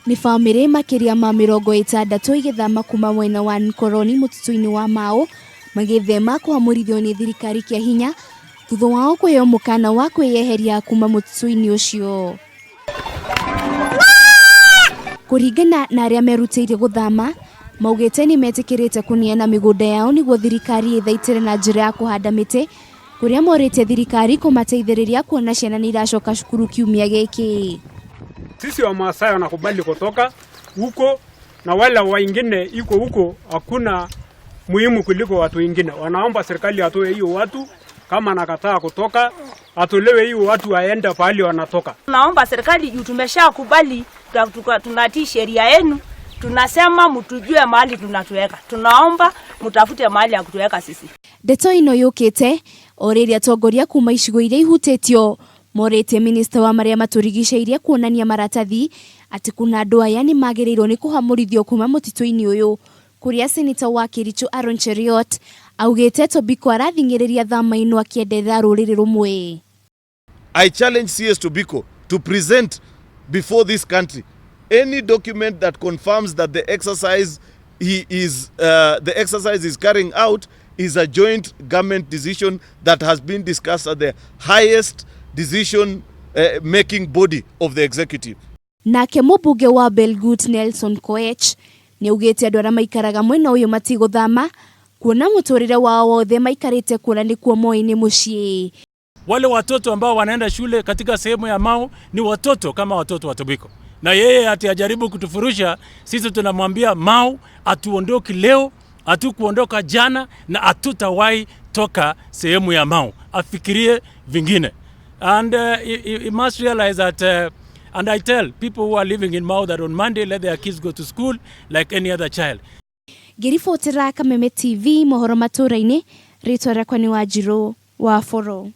Nĩ bamĩrĩ makĩria ma 60 igĩthama kuma mwena wa Nkoroni mũtitũ-inĩ wa Mau magĩthema kũhamũrithio nĩ thirikari kĩa hinya thutha wao kũheo mũkana wa kwĩyeheria kuma mũtitũ-inĩ ũcio. Kũringana na arĩa merutĩire gũthama, maugĩte nĩ metĩkĩrĩte kũneana mĩgũnda yao nĩguo thirikari ĩthaitĩre na njĩra ya kũhanda mĩtĩ kũrĩa morĩtie thirikari kũmateithĩrĩria kuona ciana nĩ iracoka cukuru kiumia gĩkĩ. Sisi Wamasai wanakubali kutoka huko na wale wengine iko huko, hakuna muhimu kuliko watu wengine. Wanaomba serikali atoe hiyo watu, kama anakataa kutoka atolewe hiyo watu waende pahali wanatoka. Naomba serikali juu tumeshakubali, tunatii sheria yenu, tunasema mtujue mahali tunatuweka. Tunaomba mtafute mahali ya kutuweka sisi. Ndeto ĩno yũkĩte o rĩrĩa atongoria kuma icigo iria ihutĩtio morĩtie minista wa marĩa matũrigicĩirie kuonania maratathi atĩ kuna andũ aya nĩ magĩrĩirwo nĩ kũhamũrithio kuma mũtitũ-inĩ ũyũ kũrĩa seneta wa Kericho Aaron Cheruiyot augĩte Tobiko arathing'ĩrĩria thama ĩno akĩenderera rũrĩrĩ rũmwe. I challenge CS Tobiko to present before this country any document that confirms that the exercise he is the exercise is carrying out is a joint government decision that has been discussed at the highest decision making body of the executive. Nake mũmbunge wa Belgut Nelson Koech nĩ augĩte andũ arĩa maikaraga mwena ũyũ matigũthama kuona mũtũrĩre wao wothe maikarĩte kuona nĩkuo moĩ nĩ mũciĩ. Wale watoto ambao wanaenda shule katika sehemu ya Mau ni watoto kama watoto wa Tobiko, na yeye ati ajaribu kutufurusha sisi, tunamwambia Mau atuondoki leo, hatukuondoka jana na hatutawahi toka sehemu ya Mau, afikirie vingine. And he must realize that and I tell people who are living in Mau that on Monday let their kids go to school like any other child. Ngĩribotera Kameme TV mohoro matũra-inĩ, rĩtwa rĩakwa nĩ Wanjirũ wa Boro.